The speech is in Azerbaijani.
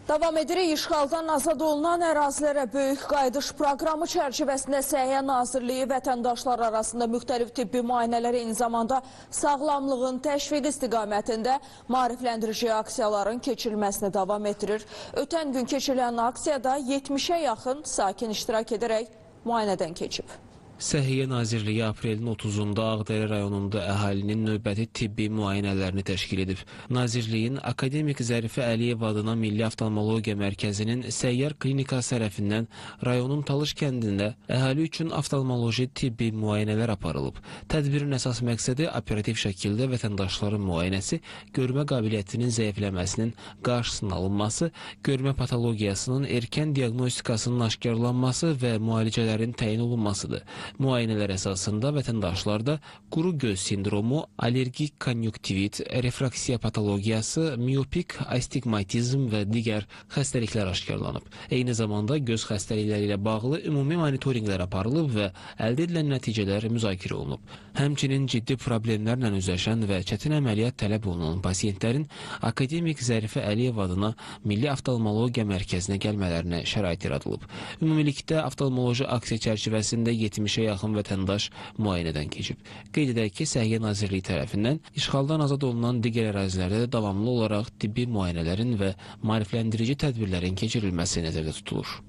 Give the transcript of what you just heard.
Davam edirik. İşğaldan azad olunan ərazilərə böyük qayıdış proqramı çərçivəsində Səhiyyə Nazirliyi vətəndaşlar arasında müxtəlif tibbi müayinələr, eyni zamanda sağlamlığın təşviqi istiqamətində maarifləndirici aksiyaların keçirilməsini davam etdirir. Ötən gün keçirilən aksiyada 70-ə yaxın sakin iştirak edərək müayinədən keçib. Səhiyyə Nazirliyi aprelin 30-da Ağdərə rayonunda əhalinin növbəti tibbi müayinələrini təşkil edib. Nazirliyin Akademik Zərifə Əliyeva adına Milli Oftalmologiya Mərkəzinin səyyar klinikası tərəfindən rayonun Talış kəndində əhali üçün oftalmoloji tibbi müayinələr aparılıb. Tədbirin əsas məqsədi operativ şəkildə vətəndaşların müayinəsi, görmə qabiliyyətinin zəifləməsinin qarşısının alınması, görmə patologiyasının erkən diaqnostikasının aşkarlanması və müalicələrin təyin olunmasıdır. Müayinələr əsasında vətəndaşlarda quru göz sindromu, allergik konjunktivit, refraksiya patologiyası, miopik astigmatizm və digər xəstəliklər aşkarlanıb. Eyni zamanda göz xəstəlikləri ilə bağlı ümumi monitorinqlər aparılıb və əldə edilən nəticələr müzakirə olunub. Həmçinin ciddi problemlərlə üzləşən və çətin əməliyyat tələb olunan pasiyentlərin Akademik Zərifə Əliyeva adına Milli Oftalmologiya Mərkəzinə gəlmələrinə şərait yaradılıb. Ümumilikdə oftalmoloji aksiya çərçivəsində 70-ə yaxın vətəndaş müayinədən keçib. Qeyd edək ki, Səhiyyə Nazirliyi tərəfindən işğaldan azad olunan digər ərazilərdə də davamlı olaraq tibbi müayinələrin və maarifləndirici tədbirlərin keçirilməsi nəzərdə tutulur.